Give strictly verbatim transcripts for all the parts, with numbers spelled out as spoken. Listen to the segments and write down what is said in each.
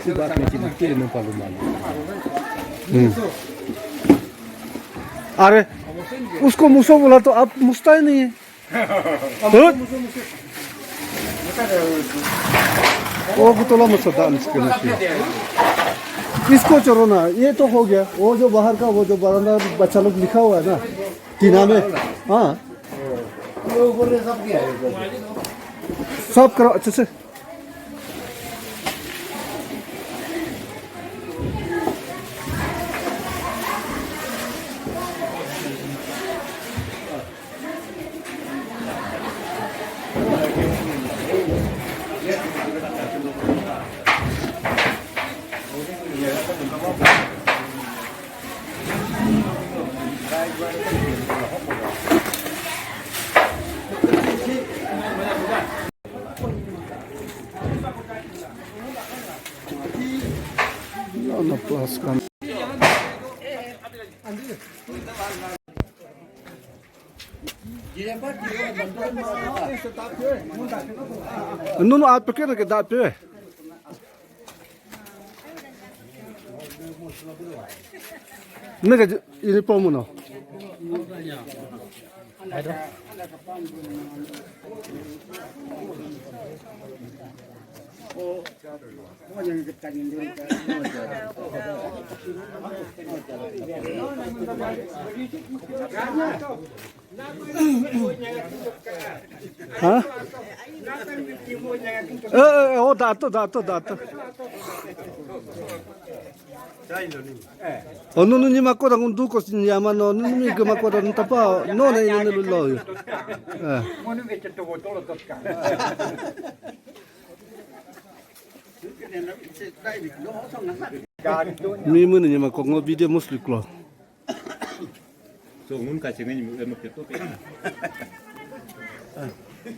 की बात नहीं की, तेरे में पालू मालूम। हम्म। अरे, उसको मूसो बोला तो आप मूसता ही नहीं है। हाँ? वो को तोला मत सदा, इसको छोड़ो ना, ये तो हो गया। वो जो बाहर का, वो जो बरामदा बच्चा लोग लिखा हुआ है ना, टीना में। हाँ, सब करो अच्छे से। Nunu a peke na ke da pe. Nega ini pomo no. Ha? Eh, eh, oh, dato, dato, dato. Oh, nunu ni mako da ngundu ko sin yama no, nunu mi ke mako da nunta pa, no na ina nelu lo yo. Eh. Mi munu ni mako ngo video musli klo. So ngun ka chengen ni mo ke to ke.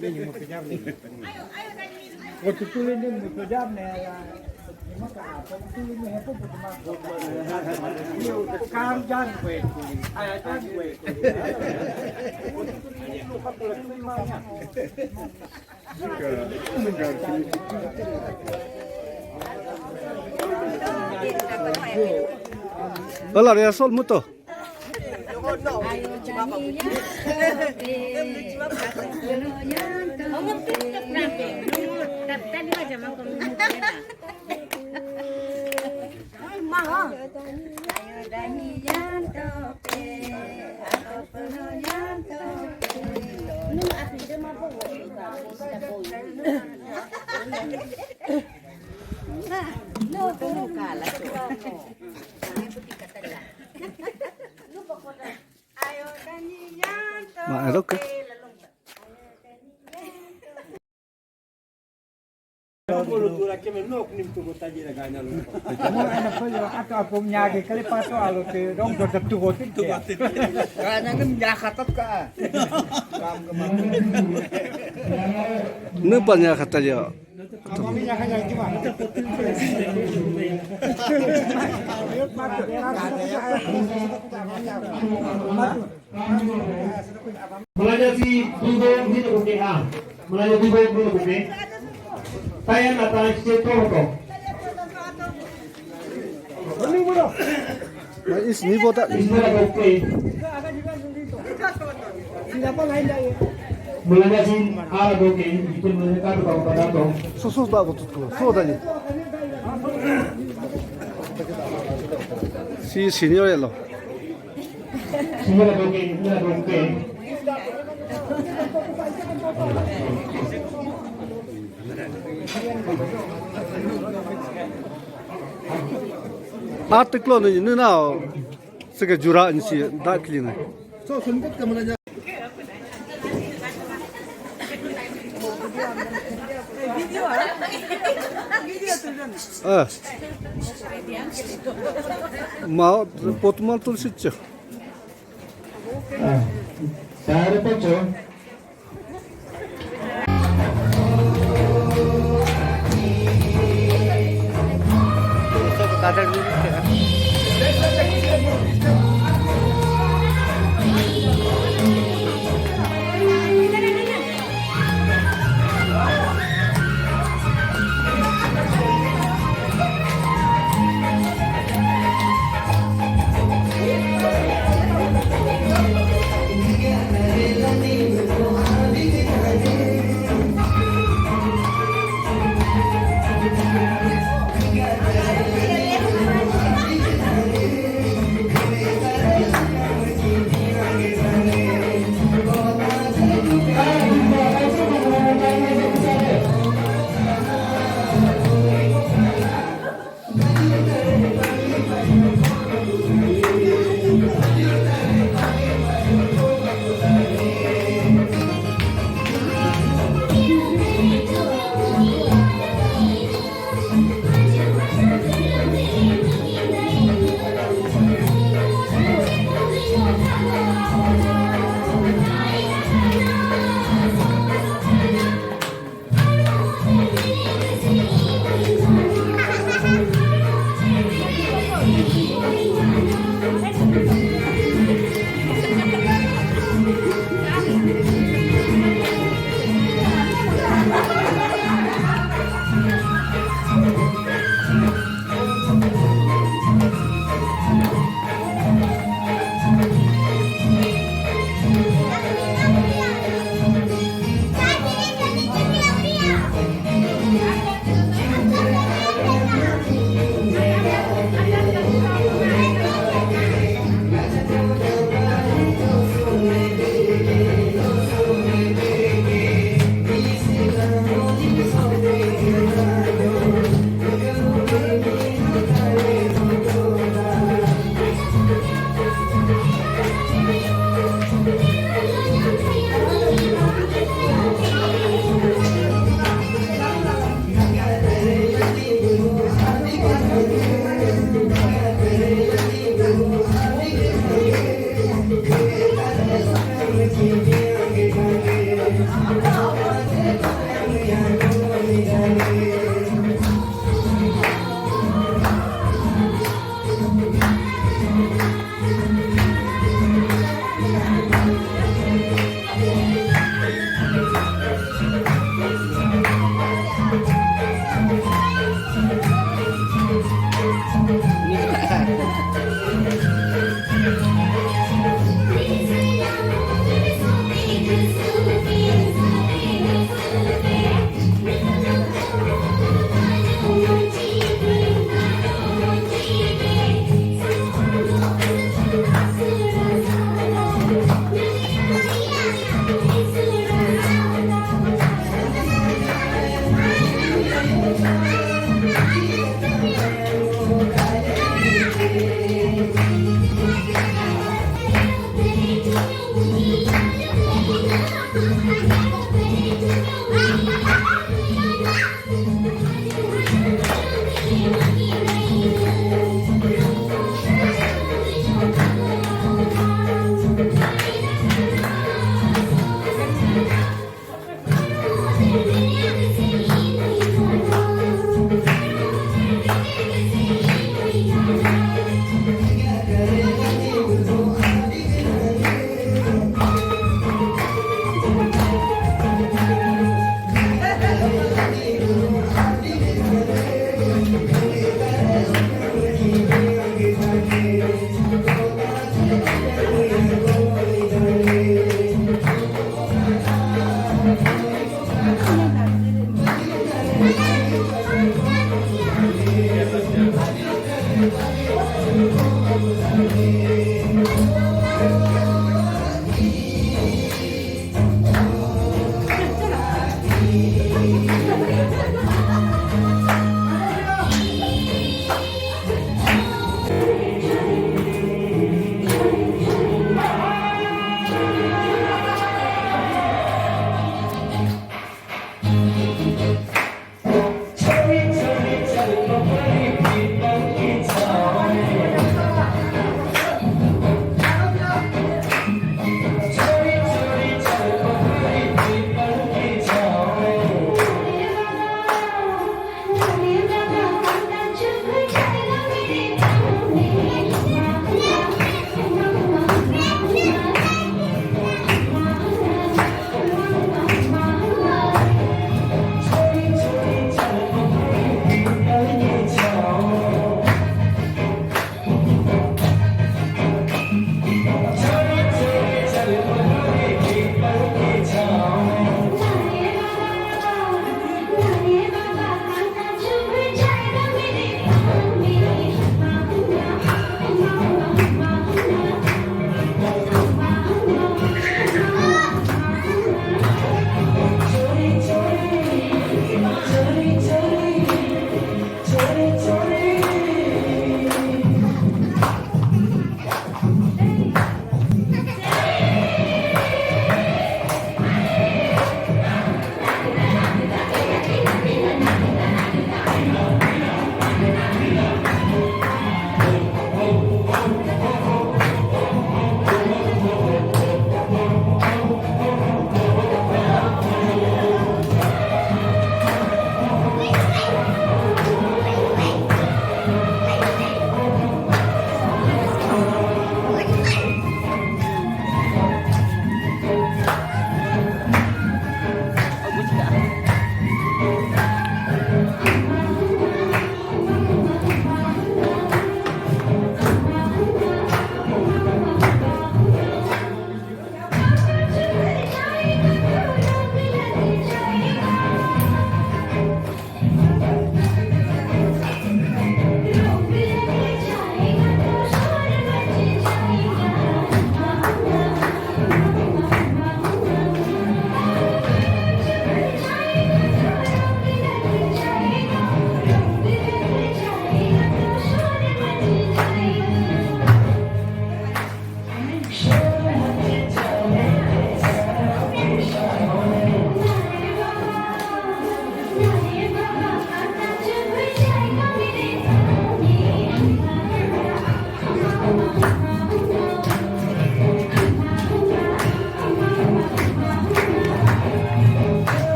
Ni mo ke jam ni. Ko tu tu ni mo ke jam ni. Ni mo ka, ko tu ni mo ko tu ma ko. Ni o ka jan ko. Aya jan ko. Hola, ya sol muto. Ma, ayo ke? Ata pom nyage kali pato alo te dong do tu go tin. Kana ngin ya khatat ka. Kam ke mana? Nung pa nya khatat ya. Melajah si Dugo Hino Buke A. Melajah Dugo Hino Buke. Tayan na tayo si Toto. Ma'am, is ni bota. Is na buke. Melajah si Ara Buke. Itu mereka tu kamu pada tu. Susu tak betul tu. So tadi. Si senior ya lo. Senior Buke, senior Buke. Article ni ni na. Sega jura ni si dak kili na. So sungkut ke mana? Ah. Mau potman tul sitcho. Ah. Sare pecho.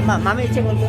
हाँ, मामी पीछे बोल दो।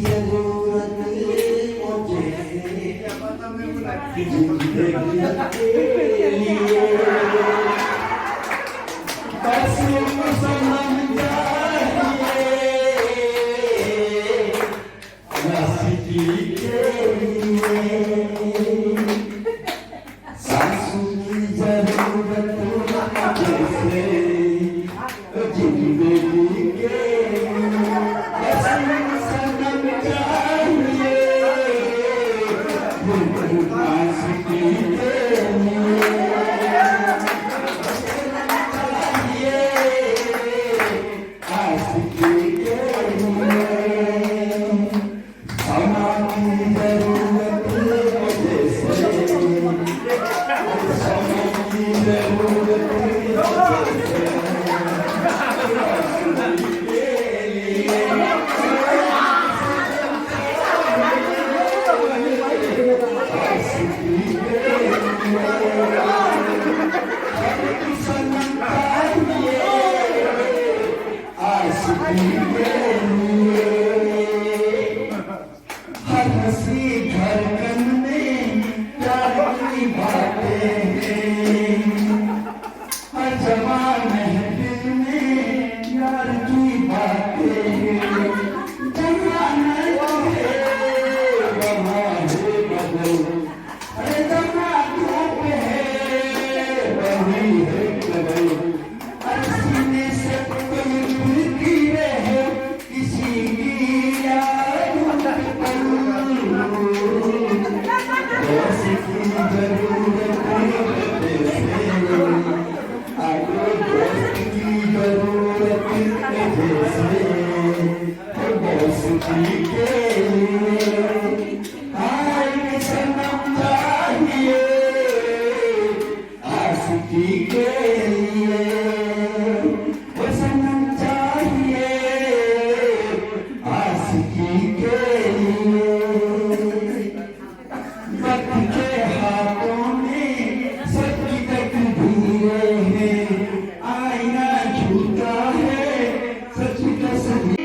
जरूरत मुझे जिंदगी के लिए, बस एक सनम चाहिए आशिकी के लिए। सांसों की जरूरत मुझे जिंदगी के लिए, बस एक सनम चाहिए आशिकी के लिए। आशिकी के लिए। समा की जरूरत मुझे, समा की जरूरत मुझे। आशिकी के लिए। हर हंसी धड़कन में प्यार की बातें हैं, हर जमा महफिल में प्यार की बातें हैं। जहाँ नजर है, वहाँ है बदल। अरे जहाँ धूप है, वही है कदल। अरे सीने से कोई दिल की रहे, किसी की याद उनके पल। दोस्त की जरूरत है जैसे, अरे दोस्त की जरूरत है जैसे, दोस्ती के लिए। हाँ, एक सनम चाहिए आशिकी के लिए, वो सनम चाहिए आशिकी के लिए। वक्त के हाथों में सबकी तकदीरें हैं, आईना झूठा है, सच की तस्वीर।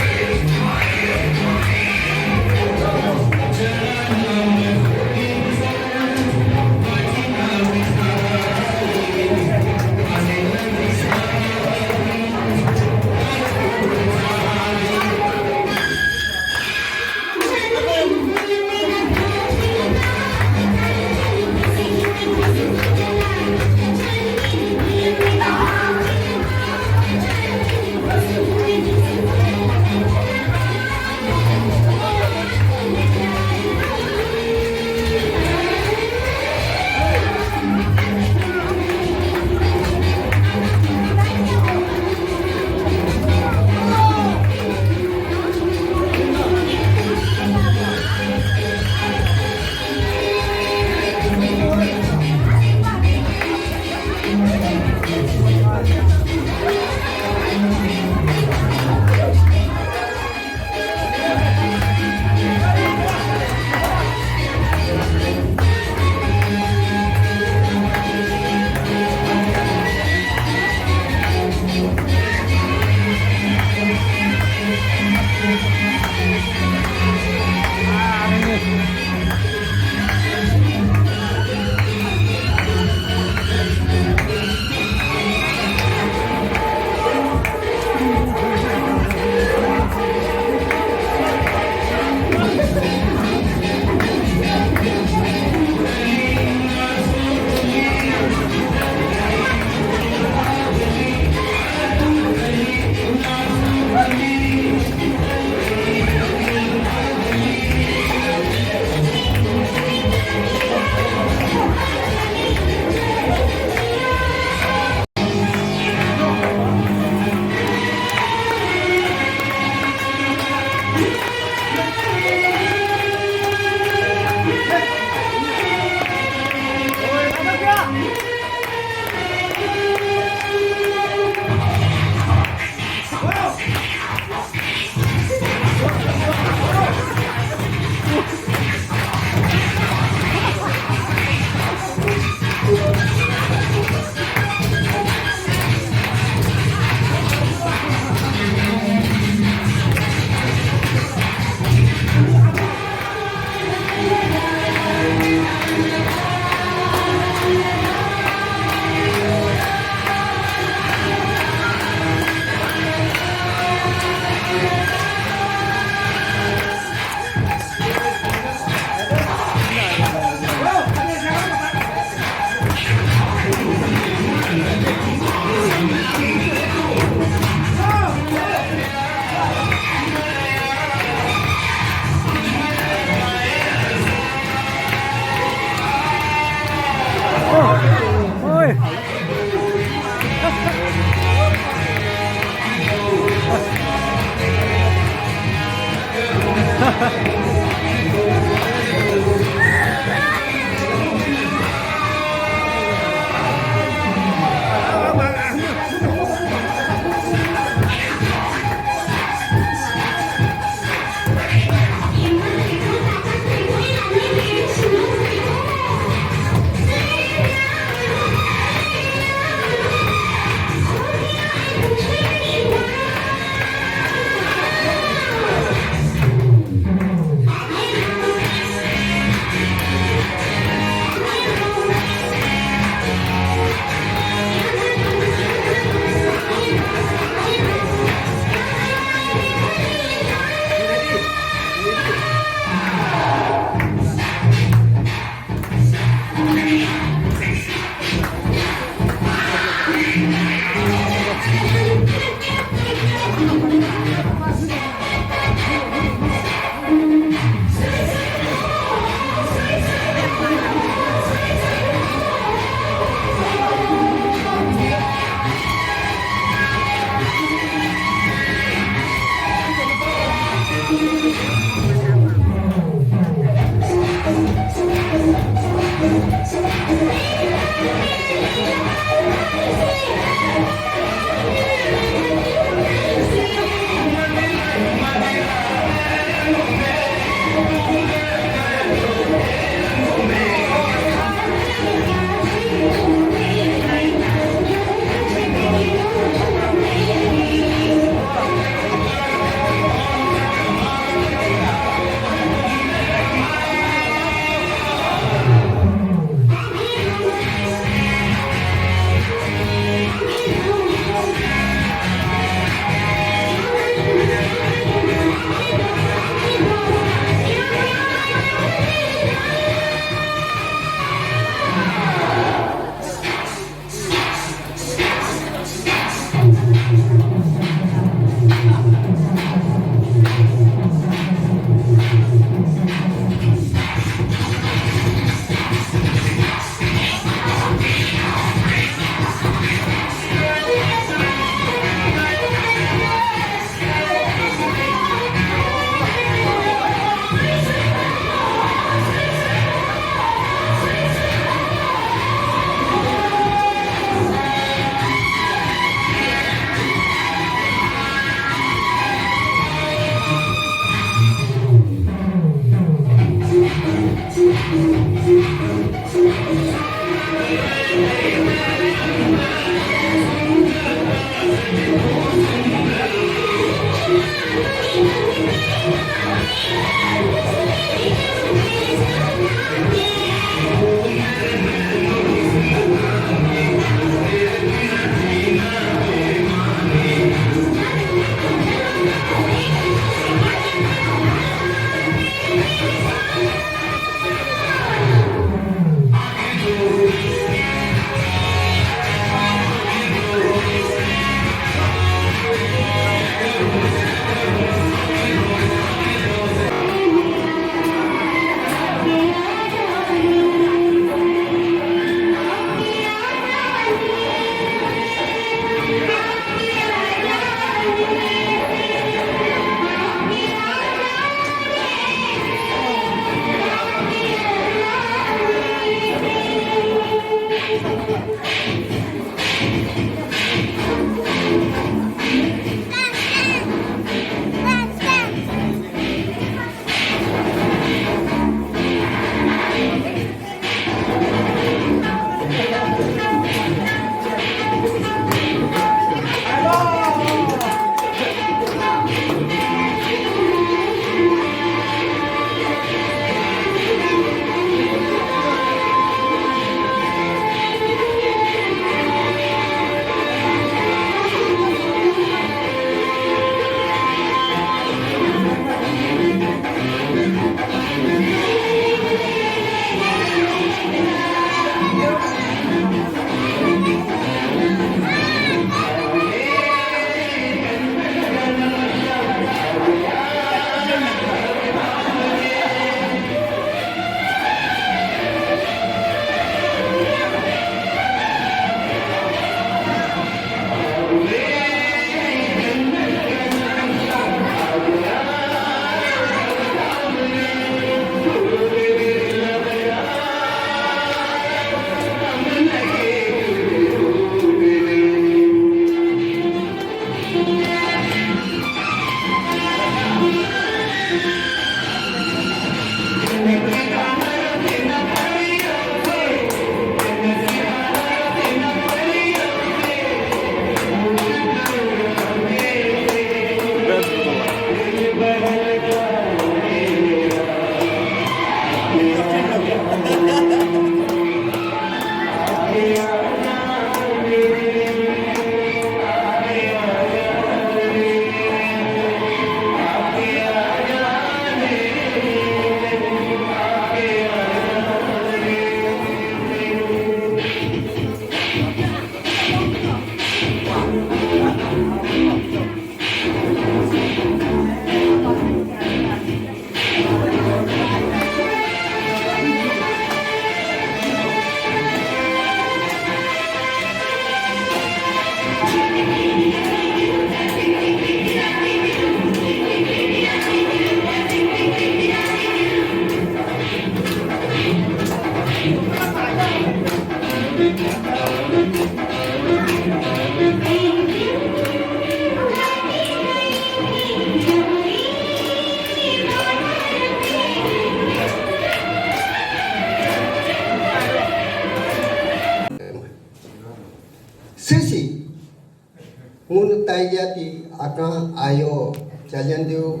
Ka ayo, jajan diu,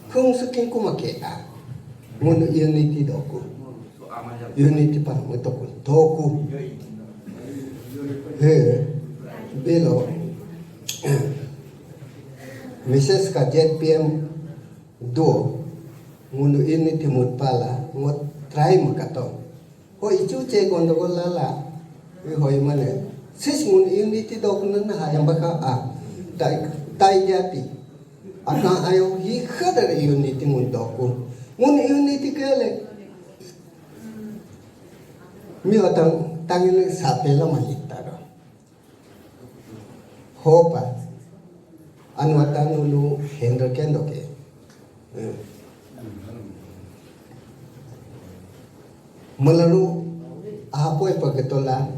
kung suking kuma ke a. Ngunu unity doku. Unity pa mutoku, toku. He, bilo. Misis ka Z P M do, ngunu unity mut pala, ngot try makato. Ho ichu che gondogol lala, wi hoi mane. Sis ngunu unity doku nana ha yang baka a. Tai, tai jati. Aka ayo hi khadar unity ngunu doku. Ngunu unity kele. Mi otang tangin sapela malitaro. Hopa. Anu atan nunu hendra kendo ke. Hmm. Malaru apoy pagatola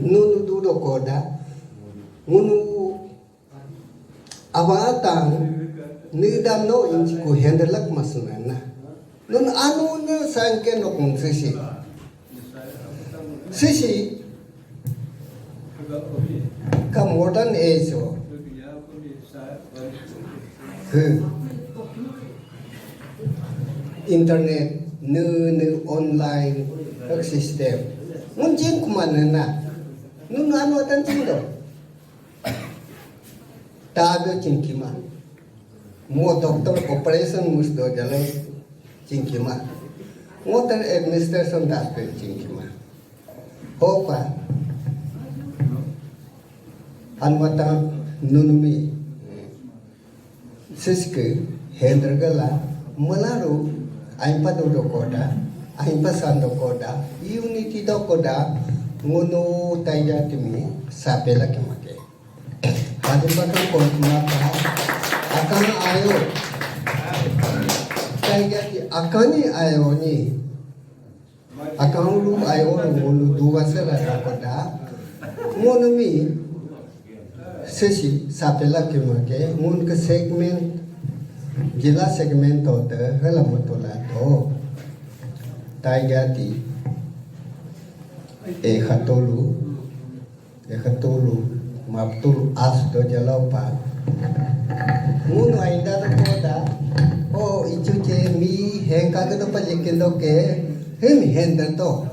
nunu dudo koda nunu awatan nidam no inchi ku hendra lak masunana. Nun anu ne sangke no kun sisi. Sisi ka modern age o. Hmm. Internet, nu, nu online, kak system. Mun jing kumana na. Nun anu atan jing do. Tabe jing kima. Mo doctor operation mus do jalo jing kima. Mo ter administration doctor jing kima. Hopa. Anwata nunumi. Siske hendra gala malaru aimpa do dokoda, aimpa san dokoda, unity dokoda, ngunu taiga timi sapela kemake. Hadi bakal kon mata akan ayo. Taiga ti akani ayo ni. Akan lu ayo ngunu dua sela dokoda. Ngunu mi sisi sapela kemake, ngunu ke segment, jila segment to te, hala matola to. Taiga ti, e hatolu, e hatolu, maptul as do jalaupa. Ngunu ainda dokoda, o ichuche mi henka ke do palikindo ke, him hender to.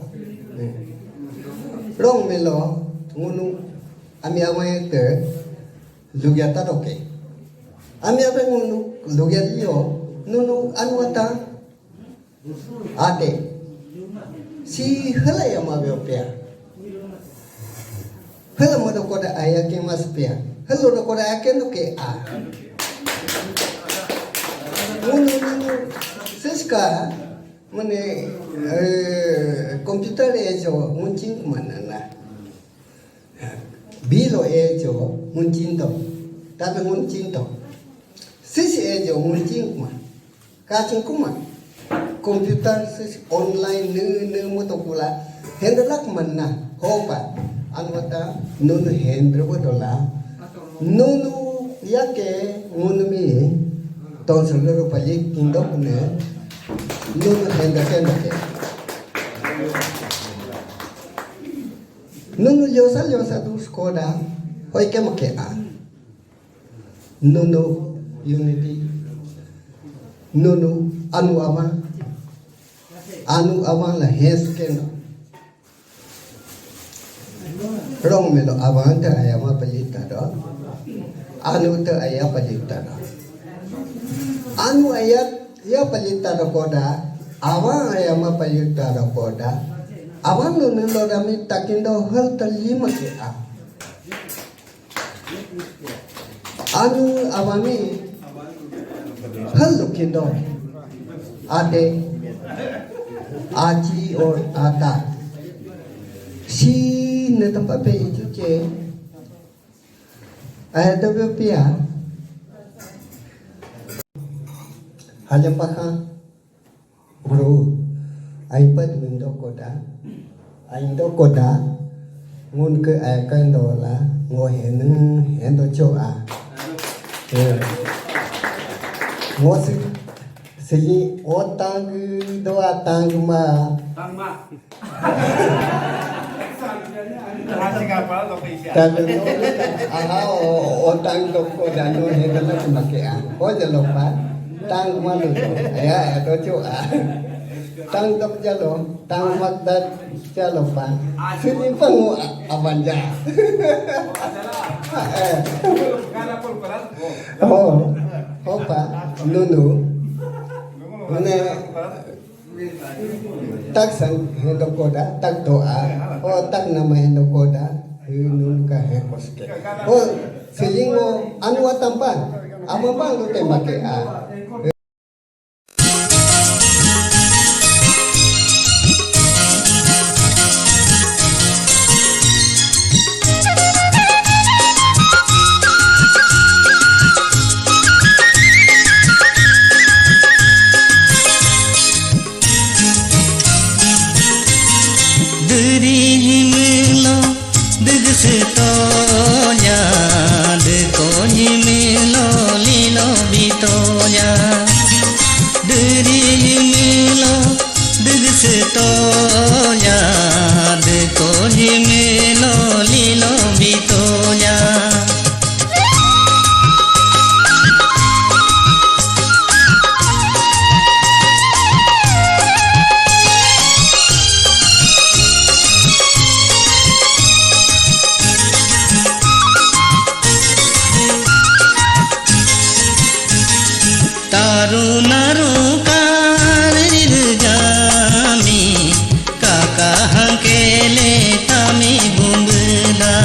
Rong melo, ngunu ami awai te, lugia ta doke. Ami awai ngunu, lugia lio, nunu anu ata, ate. Si hala ya ma beo pea. Hala ma dokoda aya ke mas pea. Hala dokoda aya ke no ke a. Ngunu, ngunu, siska, mane, eh, computer e jo, muncing kumana na. Bilo e jo, muncing to. Tapi muncing to. Sisi e jo, muncing kuma. Kacing kuma. Computer sisi online ne, ne motokula. Hendra lak manna. Hopa. Anwata, nunu hendra botola. Nunu yake, nunu mi. Ton solo pali, tindok ne. Nunu hendra kendake. Nunu liosa, liosa dus koda. Hoi ke make a. Nunu unity. Nunu anu ama. Anu ama la hes keno. Rong melo ama te ayama pelita do. Anu te aya pelita do. Anu aya ya pelita do koda. Ama ayama pelita do koda. Ama nunu lo dami takindo hal te lima ke a. Anu awami hal lukindo. Ate, aji or ata. Si ne tempat pe itu ce. Ayat tu pia. Hanya paha. Bro, ai pat mindo koda, ai ndo koda, ngun ke ai kan dola, ngo hen, hen do cho a. Eh. Ngo si, si o tang do a tang ma. Tang ma. Talu no, aha, o, o tang to ko dano he dana kumake a. O jalo pa, tang malu to. Ya, ya to chu a. Tang to jalo, tang mak da jalo pa. Sini pangu a-, abanja. Eh. Oh, opa, nunu. Mane, tak sang hendo koda, tak doa. Oh, tak nama hendo koda. Nunu ka he koske. Oh, silingo anu atampan. Amampan lu temake a. Diri himilo, diri himilo, lilo bitonya. Diri himilo, diri setonya. Diri himilo, lilo bitonya. Taru naru karir jami, kaka hangkele tami bumbuda.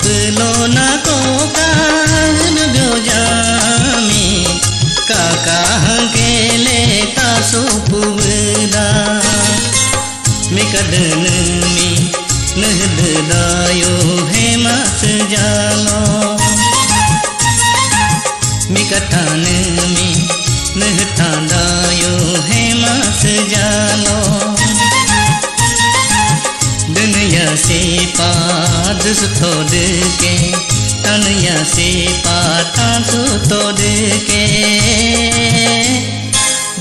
Pelo na koka hnu jami, kaka hangkele tasu pubuda. Mika dene mi nehde dayo hema sejalo. Mika tane mi nehta dayo hema sejalo. Dunia sipa dus thodke, tania sipa tansu thodke.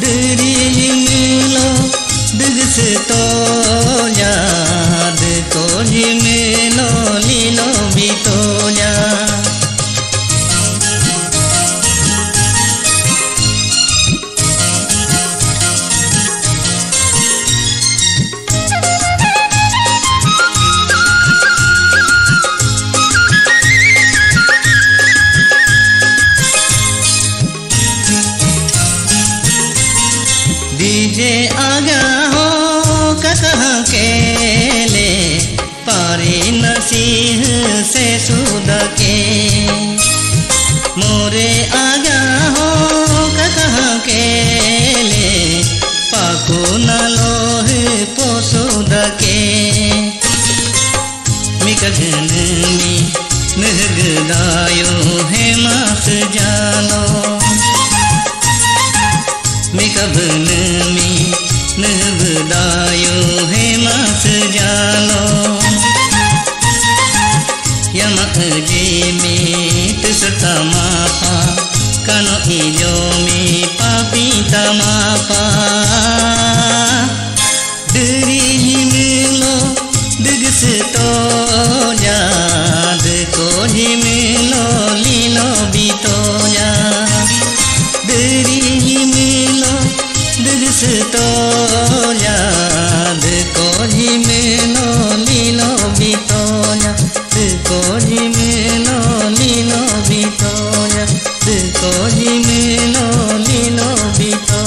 Diri himilo, diri setonya, diri himilo, lilo bitonya. Dije aga ho kaka hangkele, pari nasih se sudake. More aga ho kaka hangkele, paku nalo he po sudake. Mika dene mi nehge dayo hema sejalo. Mika bene mi nehge dayo hema sejalo. Yama eji mi tisata mapa, kano ijo mi papi tamapa. Diri himilo, diri setonya, diri himilo, lilo bitonya. Diri himilo, diri setonya, diri himilo, lilo bitonya. Diri himilo, lilo bitonya. Diri himilo, lilo bitonya.